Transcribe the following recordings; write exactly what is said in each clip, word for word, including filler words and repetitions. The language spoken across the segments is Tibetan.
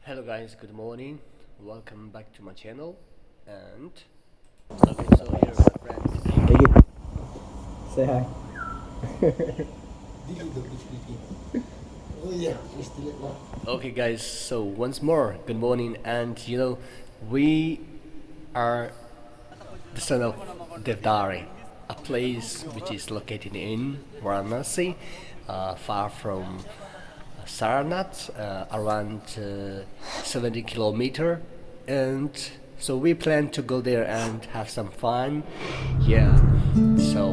Hello guys, good morning. Welcome back to my channel. And okay, so here is my friend. Take it. Say hi. Oh yeah, just delete now. Okay guys, so once more, good morning, and you know, we are the son of Devdari, a place which is located in Varanasi, uh, far from Sarnath, uh, around uh, seventy kilometer, and so we plan to go there and have some fun. Yeah, so.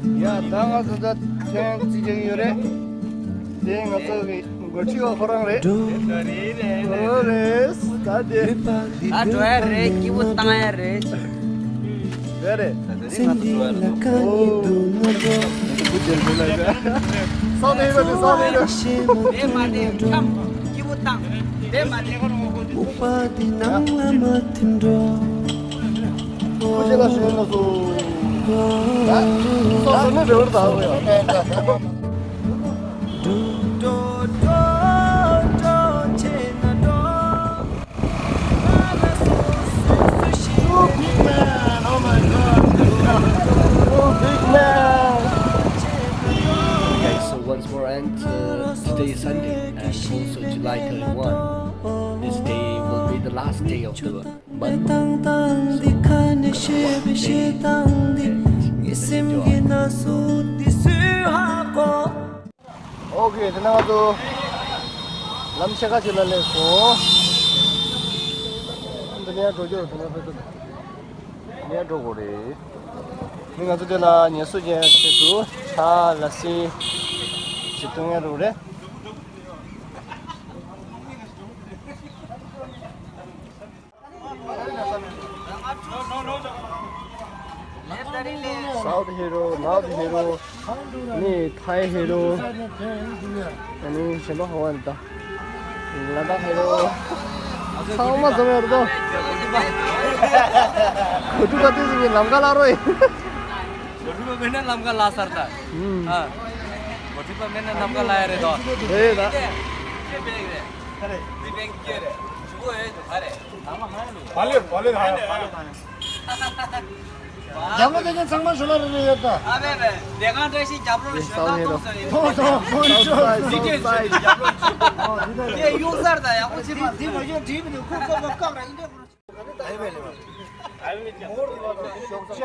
ཡ། ད་ང་ཚོ་ད་ཐེངས་གཅིག་ཀྱང་ཡོད་རེད། དེ་ང་ཚོ་གི་འགོ་ཁྲིད་པ་ཁོ་རང་རེད། ཁོ་རང་རེད། ད་དེ། ད་འགྲོ་ཡ་རེད། སྐྱིད་པོ་བཏང་ཡ་རེད། རེད་རེད། ད་དེ་ང་ཚོ་འགྲོ་ཡ་རེད། ཨོ། སོག་དེ་ཡོད་རེད། སོག་དེ་ཡོད། དེ་མ་དེ་ཁམས་སྐྱིད་པོ་བཏང་། དེ་མ་དེ། ཨུ་པ་དེ་ནང་ལ་མ་ཐིམ་འགྲོ། ཁོ་ཅི་ལ་ཞོན་ན་སོ། ད་སོ་སོ་ནི་རེ་བར་ད་ཧོ་ཡ། Oh, big man. Oh, my God. Oh, big man. Okay, so once more, and uh, today is Sunday, and also July thirty-one. This day will be the last day of the month. བཏང་བཏང་འདི་ཁ་ནས་བཤད་པའི་བཤད་སྟངས་འདི། ངའི་སེམས་ཀྱི་ན་ཟུག་འདི་སུས་ཧ་གོ། ཨོ་ཁེ། དེ་ན་ང་ཚོ་ལམ་ཕྱེད་ཀ་ཅིག་ལ་སླེབས་སོང་། འདི་ནས་འགྲོ་རྒྱུ་རེད། དེ་ན་ཕེབས་ཐུབ། ནས་འགྲོ་དགོས་རེད། མི་ང་ཚོ་དེ་ལ་ངལ་གསོ་བྱེད་ཆེད་དུ་ཇ་ལ་སི་ཞིག་འཐུང་ཡ་འགྲོ་རེད། South hero, North hero, ནི་Thai hero, ཨ་ནི་གཞན་པ་ཧ་ཝན་ད། ལ་དྭགས་hero། ཚང་མ་འཛོམས་ཡོད་རེད་དོ། གོ་སྒྲིག་པ་དེ་ཚོ་གི་ལམ་ཁ་ལ་རོ་ཡིན། གོ་སྒྲིག་པ་མེད་ན་ལམ་ཁ་ལ་སར་ད། ཨུམ། ཨ། གོ་སྒྲིག་པ་མེད་ན་ལམ་ཁ་ལ་ཡ་རེད་དོ། རེད་ད། ཁྱེད་བེག་རེད། ཁ་རེད། འདི་བེག་སྐྱེ་རེད། ཞུ་གོ་ཡོད་དོ་ཁ་རེད། བ་ལེ་བ་ལེ་ཧ་ཡ་བ་ལེ་ཧ་ཡ། རྒྱབ་ལོགས་དེ་ཚང་མ་ཞོ་ལ་རེ་རེ་ཡོད་ད། ཨ་བེ་བེ། སྡེ་ཁང་བཀྲ་ཤིས་རྒྱབ་ལོགས་ཞོ་ལྟ་གཏོང་ས་ཡིན། ཐོང་ཐོང་ཐོང་ཤོ། འདི་འདྲས་ཞོ་རྒྱབ་ལོགས་ཞོ། དེ་གཡུག་སར་ད་ཡག་པོ་བྱེད་པ། འདི་མ་ཤོ་འདྲིས་མི་འདུག་ཁོ་ཁོ་ཁོ་སྐབས་ར་ཡིན་འདྲས་ཁོ། ཨ་བེ་བེ། ཤོག་ཅག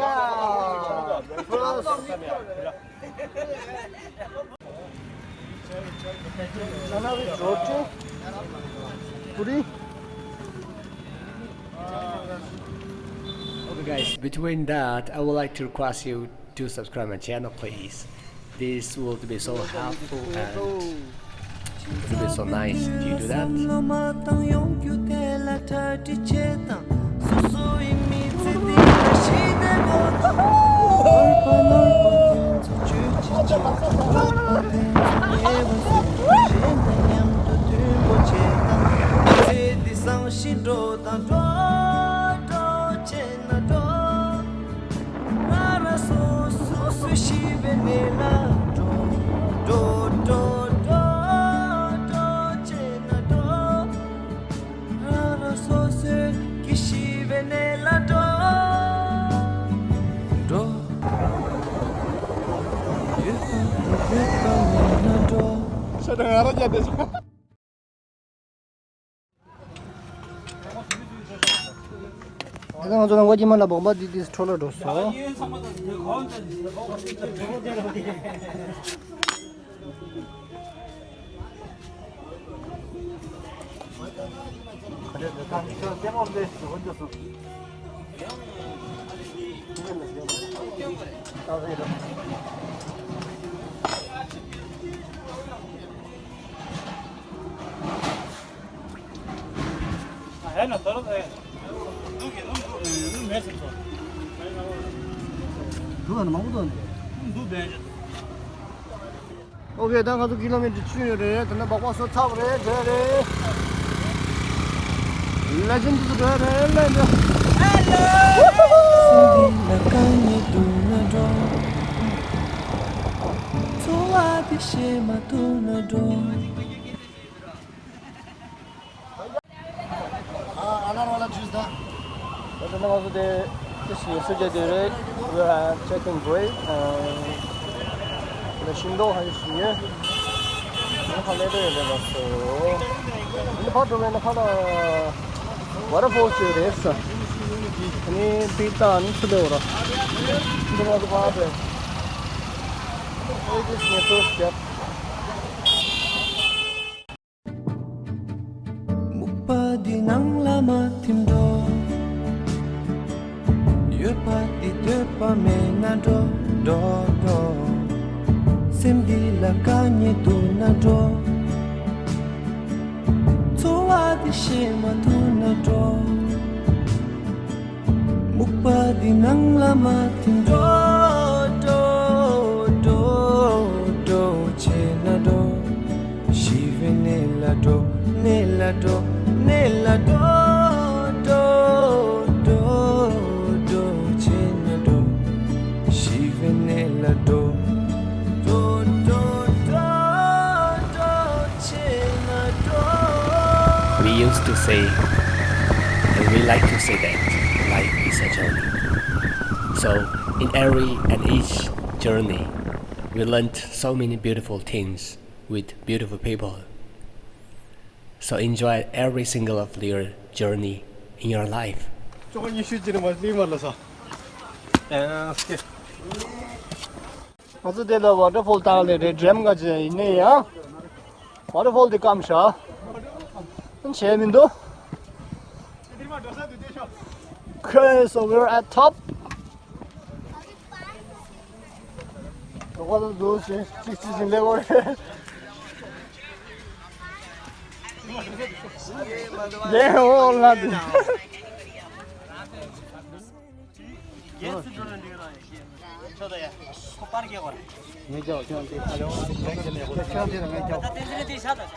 Okay, guys, between that, I would like to request you to subscribe my channel, please. This would be so helpful and it would be so nice if you do that. ད་ང་ཚོ་ལ་ངོ་གཅིག་མ་ལ་བོག་པ་འདི་འདི་འཕྲོ་ལ་འགྲོ་སོང་། ཨོ་ཁེ། ད་ང་ཚོ་ཀི་ལོ་མི་ཊར་བཅུ་ཡོད་རེད། དེ་ནས་སྦག་སྦག་སོ་ཚབ་རེད། འགྲོ་རེད། ལེ་ཇེན་ཌི་འགྲོ་རེད། ལེ་ཇེན་ཌི། ཧེ་ལོ། འཚོ་བ་འདི་ཤེས་མ་ཐུབ་ན་འགྲོ། ད་ལྟ་ང་ཚོ་དེ་ཏི་སི་ཉི་ཤུ་བརྒྱད་དེ་རེད། We are checking break. ད་ཤིང་ཏོག་ཧ་ཡོད་ཤིང་ཡོད། ང་ཧ་ལས་དེ་ཡོད་ལས་ལ་སོ། ཨ་ནི་ཕར་འགྲོ་བས་ན་ཕར་ལ་ཝ་ཊར་ཕོལ་ཅིག་རེད་ས། ཨ་ནི་པིག་ཏ་ཨ་ནི་ཚུ་ལས་འོ་ར། འདི་ང་ཚོ་ཕར་འགྲོ། ཨེ་ཏི་སི་ཉི་ཤུ་བརྒྱད། སྨུག་པ་འདི་ནང་ལ་མ་ཐིམ་འགྲོ། འོད་པ་འདི་འདོད་པ་མེད་ན་འགྲོ་འགྲོ་འགྲོ། སེམས་འདི་ལ་དཀའ་ངལ་འདུག་ན་འགྲོ། འཚོ་བ་འདི་ཤེས་མ་ཐུབ་ན་འགྲོ། སྨུག་པ་འདི་ནང་ལ་མ་ཐིམ་འགྲོ། འགྲོ་འགྲོ་འགྲོ་བྱས་ན་འགྲོ། ཤི་བའི་གནས་ལ་འགྲོ། གནས་ལ་འགྲོ། གནས་ལ་འགྲོ། འགྲོ་འགྲོ་འགྲོ་བྱས་ན་འགྲོ། ཤི་བའི་གནས་ལ་འགྲོ། འགྲོ་འགྲོ་འགྲོ་འགྲོ་བྱས་ན་འགྲོ། We used to say, and we like to say that life is a journey. So, in every and each journey, we learned so many beautiful things with beautiful people. So enjoy every single of your journey in your life. ཅོག་ཉི་ཤུ་ཅི་རེད་མ་ལི་མ་ལ་ས། ཨ་སྐྱེ། ང་ཚོ་དེ་ལ་ཝ་ཊར་ཕོལ་བཏང་ལེ་རེད་འགྲེམ་ག་ཅི་ཡིན་ནའི་ཡང་། ཝ་ཊར་ཕོལ་དེ་སྐམ་ཤག་བྱས་མི་འདུག Okay, so we're at top. ད་ཁོ་ཚོ་འདུག་ཅིག་ཅིག་ཅིག་ཅིག་ལེགས་པོ་རེད། ལེགས་འོང་ལ་འདི། ངས་ཀྱང་ཁྱོད་འདི་ཁྱོད་འདི་ལ་ངས་ཀྱང་།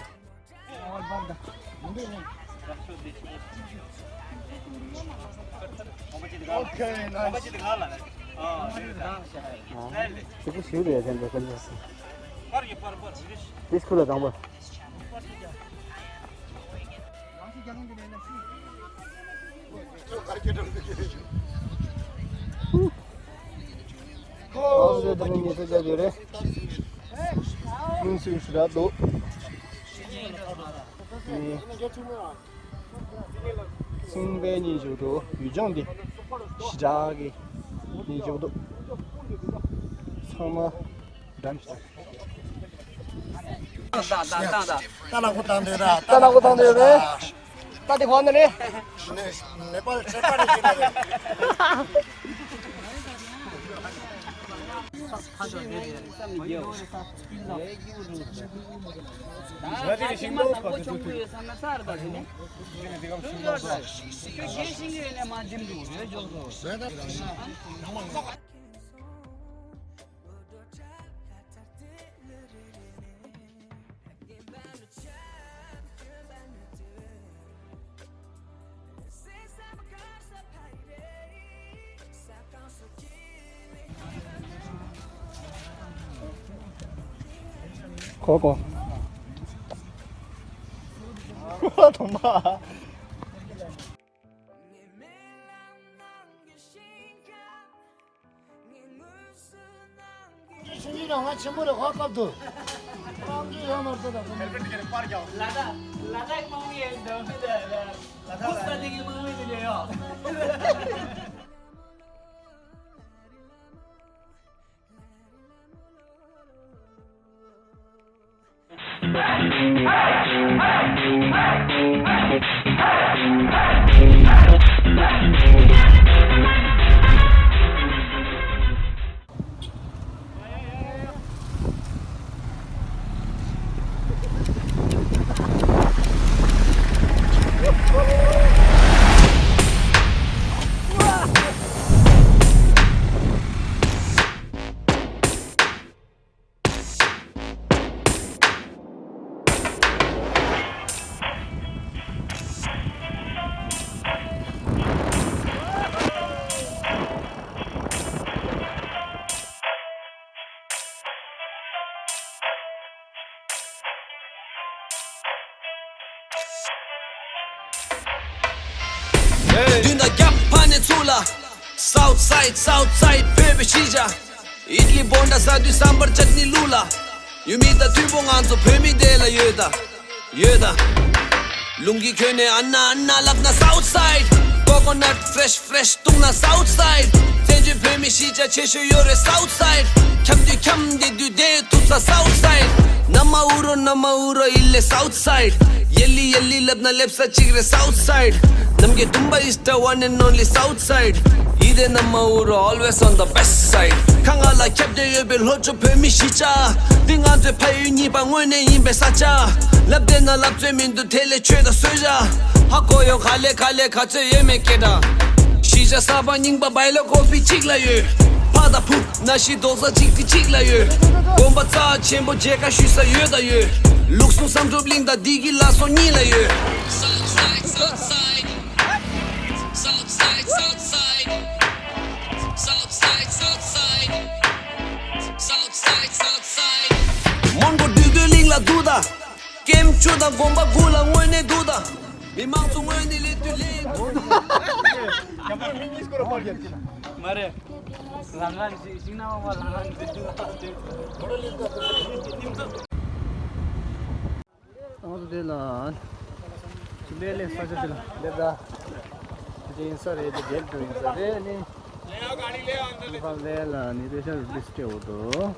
Okay, nice. ཅིག་པུ་ཞིག་རེད་ཟེར་འདུག་ག་ལ། དེ་སྐུ་ལ་དང་པོ། ཁོ་ཚོ་དེ་ནས་ཉེ་ཚེ་བྱ་རྒྱུ་རེད། མུན་སེལ་ཞུ་ར་འདུག་ནི། སིང་པའི་ཉིན་བཞུགས་འདུག་ཡུལ་ལྗོངས་འདི་ཞི་དྲག་གི་ཉིན་བཞུགས་འདུག་ཚང་མ་འགྲམ་ཞིག་ད་ལ་ཁོ་བཏང་འདོད་ར། ད་ལ་ཁོ་བཏང་འདོད་རེད། ད་དེ་གོ་ནི་རེད། ནེ་པཱལ་ཁྲེ་པཱ་རེ་ཅི་རེད། གོ་གོ། ཐོང་མ། ཆུང་ཆུང་རང་ང་ཆེན་པོ་རེད་ཧོ་སྐབས་དུ། རང་གི་ཡོད་མ་རེད་ད་ཁོ་མི། ལ་དྭགས་ལ་དྭགས་དམག་མི་ཡོད་འདུག་མི་འདུག་ལ་དྭགས་ཁུ་ས་དེ་གི་དམག་མི་དེ་འདྲ་ཡོད། མདུན་དང་རྒྱབ་ཕར་ནས་ ཚུགས་ལ། South side, South side བོད་པའི་གཞིས་ཆགས། ཨིད་ལི་བོན་ཌ་ཟ་དུས་སམ་བར་ཅད་ནི་བླུགས་ལ། ཡུལ་མི་དང་མཐུན་པོ་ང་ཚོ་བོད་མི་དེ་ལ་ཡོད་ད། ཡོད་ད། ལུང་གི་ཁྱོན་ནས་ཨ་ན་ཨ་ན་ལབ་ན་South side། Coconut fresh fresh བཏུང་ན་South side། བཙན་བྱོལ་བོད་མི་གཞིས་ཆགས་ཆེ་ཤོས་ཡོད་རེད་South side། འཁྱམ་དུས་འཁྱམ་བསྡད་དུས་བསྡད་ཐུབ་ས་South side། ན་མ་ཨུ་རོ་ན་མ་ཨུ་རོ་ཨི་ལེ་South side། ཡ་ལི་ཡ་ལི་ལབ་ན་སླེབས་ས་གཅིག་རེད་South side། ནམ་མཁའི་ཟླུམ་པ་is the one and only South side། ཡིད་དེ་ན་མ་ཨུ་རོ་always on the best side། ཁ་ང་ལ་ཁྱབ་བརྡལ་ཡོད་པའི་ལྷོ་ཕྱོགས་བོད་མི་གཞིས་ཆགས། འདི་ང་ཚོའི་ཕ་ཡུལ་གཉིས་པ་དངོས་གནས་ཡིན་པའི་ས་ཆ། ལབ་བསྡད་ན་ལབ་རྩོད་མི་འདུག་དེ་ལས་ཆོས་དང་གསོལ་ཇ། ཧ་གོ་ཡོང་ག་ལེ་ག་ལེ་ག་ཚོད་ཡོད་མེད་སྐད་གྲགས། གཞིས་ཆགས་གསར་པ་རྙིང་པ་བའི་ལོ་ཀོ་པི་གཅིག་ལ་ཡོད། ཕ་དང་ཕུག་ན་ཤི་རྡོག་རྩ་གཅིག་དེ་གཅིག་ལ་ཡོད། དགོན་པ་རྩ་ཆེན་པོ་མཇལ་ཁ་ཞུ་ས་ཡོད་ད་ཡོད། ལུགས་ཟུང་བསམ་གྲུབ་གླིང་དང་བདེ་སྐྱིད་ལ་སོགས་གཉིས་ལ་ཡོད། South side, South side, South side, South side, South side, South side, South side, South side. མོན་གྷོ་འདོད་རྒུའི་གླིང་ལ་འདུག་ད། ཀེམ་ཆུ་དང་དགོན་པ་དགུ་ལ་དངོས་གནས་འདུག་ད། མི་མང་ཚོ་དངོས་གནས་ལས་དུས་ལས། མ་རེད། ལང་ང་ཞིག་ཞིག་ན་མ་ལང་ང་ང་ཚོ་དེ་ལ་ཅི་ལས་ལས་ས་ཆ་དེ་ལ་སླེབས་ད། དེ་ཡིན་ས་རེད། དེ་རྒྱལ་དུ་ཡིན་ས་རེད་ནི། ཧྥང་ལེ་ལ་ནི་དེ་ཤར་ལིས་ཏེ་འོ་དོ།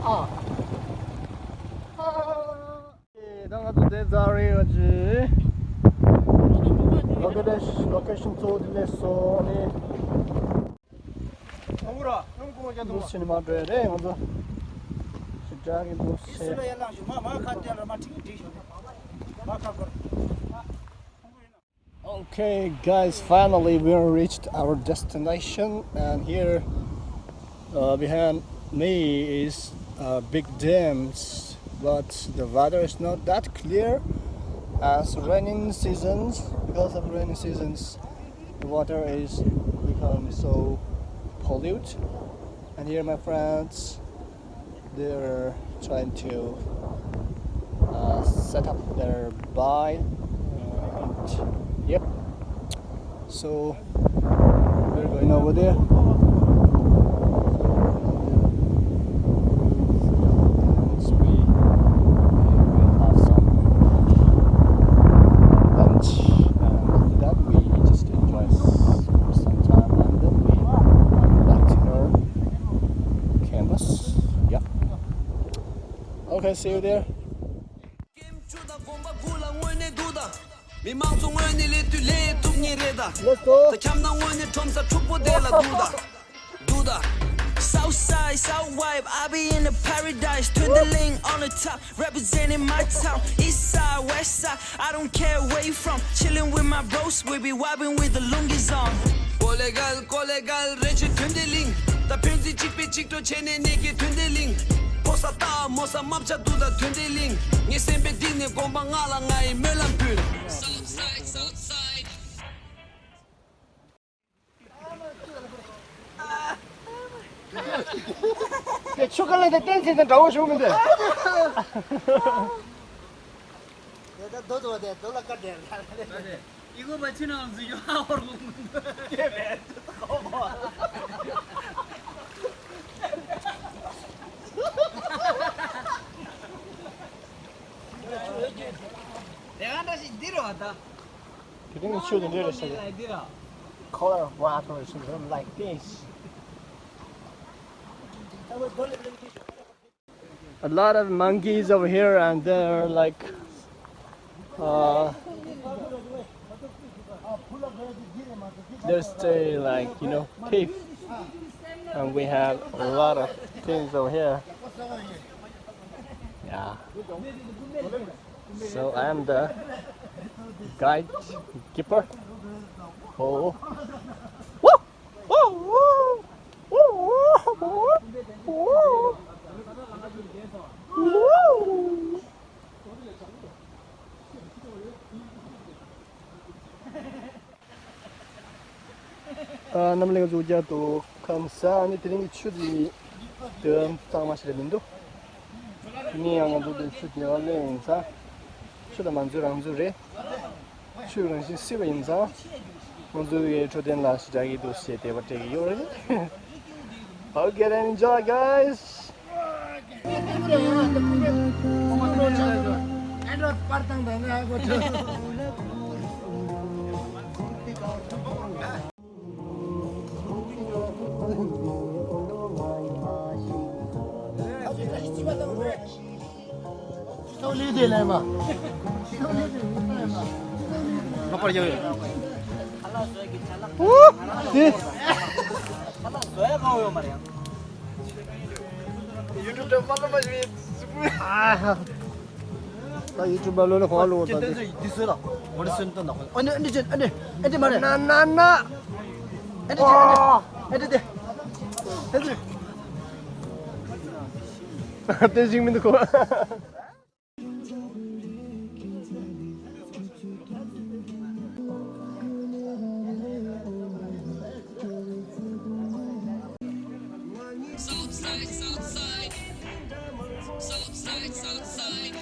ཨ། ད་ང་ཚོ་དེ་ཛ་རེ་བ་ཅི། ལོ་ཀེ་ཤན་ཚོ་དེ་ལས་སོ་ནི། འདུག་ཕྱིན་མ་འགྲོ་རེད་ང་ཚོ། ཞེ་དྲག་གི་འདུག་ཕྱིན། Okay, guys, finally we reached our destination, and here, uh, behind me is, uh, big dams, but the weather is not that clear as raining seasons. Because of raining seasons, the water is become so pollute. And here, my friends, they're trying to, uh, set up their buy. And, yep. So we're going over there. Once we, we will have some lunch, and after that we just enjoy s- for some time, and then we back to our campus. Yeah. Okay, see you there. ཀེམ་ཆུ་དང་དགོན་པ་དགུ་ལ་དངོས་གནས་འདུག་ད། མི་མང་ཚོ་དངོས་གནས་ལས་དུས་ལས་ཐུབ་ངེས་རེད་ད། Let's go. ད་ཁྱམས་ནང་དངོས་གནས་ཁྲོམ་ས་འཁྲུག་པོ་དེ་ལ་འདུག་ད། འདུག་ད། South side, South vibe, I be in the paradise. Twin the link on the top, representing my town. East side, west side, I don't care where you from. Chilling with my bros, we be vibing with the Lungi zone. ཀོ་ལེ་གལ་ཀོ་ལེ་གལ་རེ་ཆེ་ཐོན་དེ་གླིང་། ད་ཕན་ཚུན་གཅིག་པའི་གཅིག་གྲོགས་བྱས་ནས་གནས་ཀྱི་ཐོན་དེ་གླིང་། ཕོ་ས་ཏ་མོ་ས་མ་བྱ་འདུག་ད་ཐོན་དེ་གླིང་། ངའི་སེམས་པའི་གཏིང་ནས་དགོངས་པ་ང་ལ་ང་ཡི་སྨོན་ལམ་ཕུལ། South side, South side. དེ་ཆུ་ཁ་ལ་དེ་བསྟན་འཛིན་དང་འདྲ་བོ་བྱུང་མི་འདུག་དེ་ད་རྡོ་རྡོ་དེ་རྡོ་ལ་བཀར་དེ་ལ་ལ་ལ། ཨི་གོ་བ་ཆི་ནང་ཟི་ཡོ་ཧ་ཧོར་གོ་མི་འདུག་དེ་བས་དེ་ཁོ་བོ། དེ་ག་འདྲ་ཞིག་འདི་རེད་བ་ད། དེ་རིང་གི་ཆོས་དེ་འདྲ་རེད་ཟེར། Color of water is like this. A lot of monkeys over here, and they're like, uh, they're stay like, you know, thief. And we have a lot of things over here. Yeah. So I am the guide keeper. Oh. Woo! Woo! Woo! ཨ། རྣམ་གླིང་གཙུག་རྒྱན་དུ་ཁམས་བཟང་ནི་དེ་རིང་གི་ཆུ་དེ་དེ་གཙང་མ་ཞིག་རེད་མི་འདུག་དེ་ནས་ཡང་ང་ཚོ་དེ་ཆུ་དེ་བ་ལེན་ཡིན་ཙང་། ཆུ་ལ་མ་འཛུལ་རང་འཛུལ་རེད། ཆུ་རང་བཞིན་བསིལ་བ་ཡིན་ཙང་། ང་ཚོ་གི་འཕྲོད་བསྟེན་ལ་ཞེ་དྲག་གི་འདུག་ཞེས་དད་པ་སྤྲད་ཀྱི་ཡོད་རེད། Hope you get and enjoy, guys. ད་ཡུ་ཊུབ་པ་ལོ་ལ་གོ་ལོ་ད་དེ། དེ་སོ་ལ་འོ་ན་སོན་ཏོ་ན་ཨ་ནི་ཨ་ནི་ཅན་ཨ་ནི་ཨ་ནི་མ་རེད། ན་ན་ན། ཨ་ནི་ཅན་ཨ་ནི་ཨ་ནི་དེ། དེ་ཚོ་དེ་ཞིག་མི་འདུག་གོ། South side, south side. South side, south side.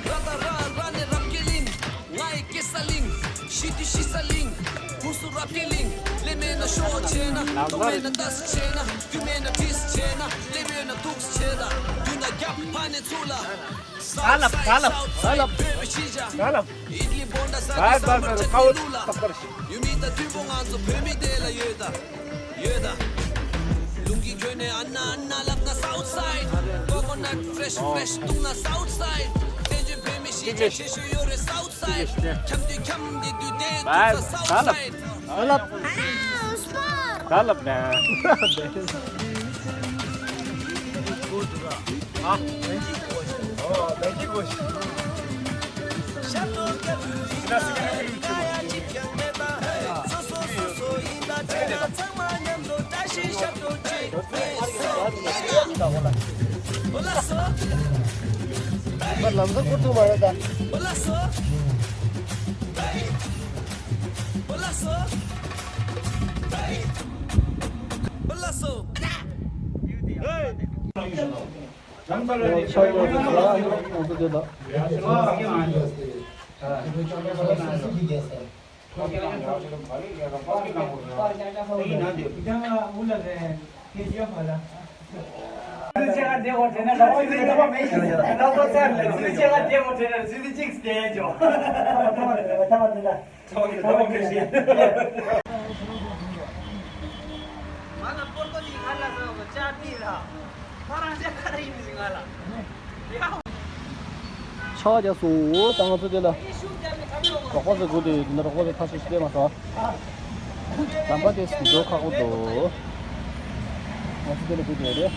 ར་ད་ར་ར་ནས་རབ་རྒྱས་གླིང་། ང་ཡི་སྐྱེ་ས་གླིང་། ཤི་དུས་ཤི་ས་གླིང་། ཕུང་སུ་རབ་རྒྱས་གླིང་། ལས་མེད་ན་ཤོ་བྱས་ན། ལྟོགས་མེད་ན་ཏཱས་བྱས་ན། དུས་མེད་ན་ཏིས་བྱས་ན། ལས་ཡོད་ན་ཏུགས་བྱས་ད། དུས་ན་རྒྱབ་ཕ་ནས་ཚུར་ལ། ག་ལབ་ག་ལབ་ག་ལབ་བོད་པའི་ཤི་བྱ། ག་ལབ། ཡིད་ལི་བོན་ད་ས་དུས་བསམ་པར་ཆགས་ཀྱི་ལུགས་ལ། ཡུལ་མི་དང་དུས་པོ་ང་ཚོ་བོད་མི་དེ་ལ་ཡོད་ད། ཡོད་ད། ལུང་གི་ཁྱོན་ནས་ཨ་ན་ཨ་ན་ལབ་ན་South side། Coconut fresh fresh བཏུང་ན་South side། བཙན་བྱོལ་བོད་མི་གཞིས་ཆགས་ཆེ་ཤོས་ཡོད་རེད་South side། འཁྱམ་དུས་འཁྱམ་བསྡད་དུས་བསྡད་ཐུབ་ས་South side། ག་ལབ། ག་ལབ་ན། ལམ་སང་ཁུར་ཐུབ་མ་རེད་ད། ང་ལ་པོར་ཏོ་ནི་ཁ་ལ་ཟ་བ་ཅག་ཏི་ལ། ཁོ་རང་ཅག་ཁ་ར་ཡིན་ཟིན་ང་ལ། ཡ། ཆ་རྒྱ་སོ་ད་ང་ཚོ་དེ་ལ། རོགས་པ་ཟེར་དགོས་དེ་འདི་འདྲ་རོགས་པ་ཟེར་ཐག་ཆོད་ཞིག་སླེབས་མ་སོང་། ལམ་པ་དེ་ཟིན་འགྲོ་ཁག་པོ་འདུག་ང་ཚོ་དེ་ལ་དགོས་དེ་རེད།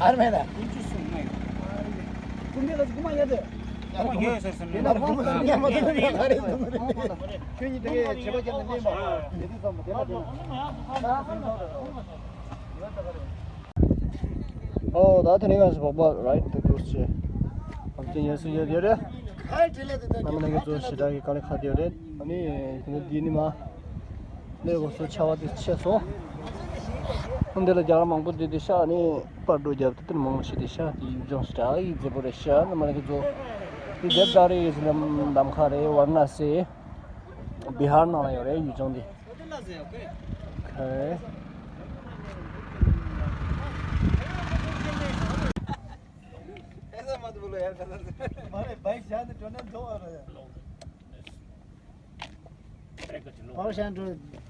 ཨར་མེ་ད། ཀུན་གྱིས་གསུངས་ན་ཡོད། ཀུན་གྱིས་གསུངས་ན་ཡོད། ཁྱོད་གཉིས་དེ་གའི་བྱེད་པ་ཅན་ནི་མིན་པ། དེ་དུས་ཙམ་པ་དེ་ལ་དེ། ཨོ་ད་དེ་ནས་ང་ཚོ་བོགས་པ་རའིཌ་དེ་འདུག་ཅེས། ཨམ་ཅི་ངལ་གསོ་ཡོད་ཡོད་རེད། རྣམ་པ་ལྷན་རྒྱས་ཚོ་ཞེ་དྲག་གི་དཀའ་ལས་ཁག་དེ་ཡོད་རེད། ཨ་ནི་དེ་ནས་འདི་ནི་མ། གནས་སྐབས་སུ་ཆར་པ་དེ་ཆེ་སོང་། འདི་ལ་རྒྱ་གར་མང་པོ་བསྡད་དེ་ཤག་ནི་པར་འགྲོ་རྒྱབ་དེ་དེར་མང་པོ་བྱས་དེ་ཤག་དེ་ཡུལ་ལྗོངས་ཞེ་དྲག་གི་མཛེས་པོ་རེད་ཤག་རྣམ་པ་ལྷན་རྒྱས་ཚོ། དེ་རྒྱབ་ད་རེ་ཡི་ལམ་ལམ་ཁ་རེད། ཝཱ་ར་ཎ་སི། བི་ཧར་ནང་ལ་ཡོད་རེད་ཡུལ་ལྗོངས་དེ། ཁེ།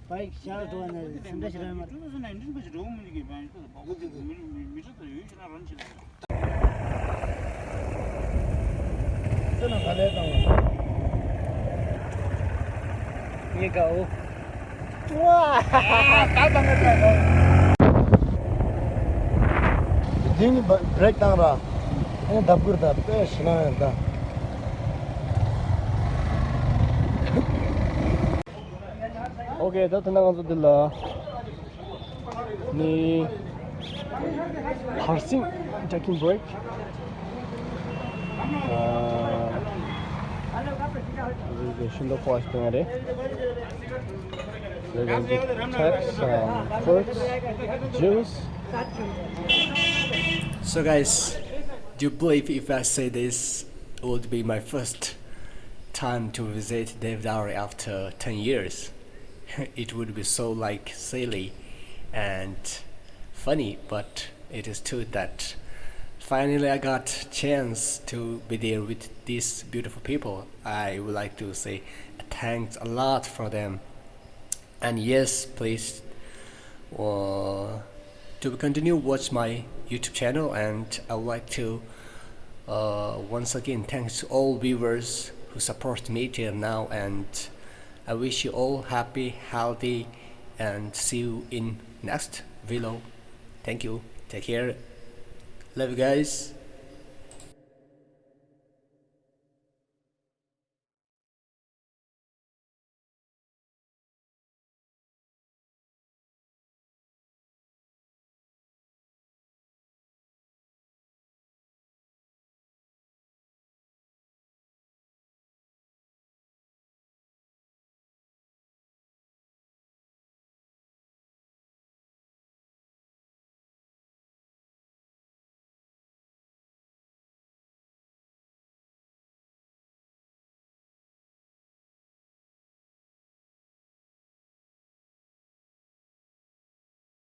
Bike ཤར་འགྲོ་བ་ནི་སེམས་ཁྲལ་ཞིག་རེད་མ་རེད། ངས་དགའ་འོ། ད་ད་ད་ད། འདི་ནི་བྷི་རེག་བཏང་ར། ཨེ་ལྡབ་སྐུར་ད་དཔེ་ཞེ་ན་ཡང་ད། ཨོ་ཀེ། ད་ད་ང་ཚོ་འདི་ལ་ནི་ཧར་སིང་ཊེ་ཀིང་བྷི་རེག་ཤིན་ཏུ་ཁོ་ཨ་ཞིག་ཏུ་ང་རེད། We're going to take some fruits, juice. So guys, do you believe if I say this would be my first time to visit Dev Valley after ten years? It would be so, like, silly and funny, but it is true that finally I got chance to be there with these beautiful people. I would like to say thanks a lot for them. And yes, please, uh, to continue watch my YouTube channel, and I would like to, uh, once again thanks to all viewers who support me till now, and I wish you all happy, healthy, and see you in next vlog. Thank you. Take care. Love you guys.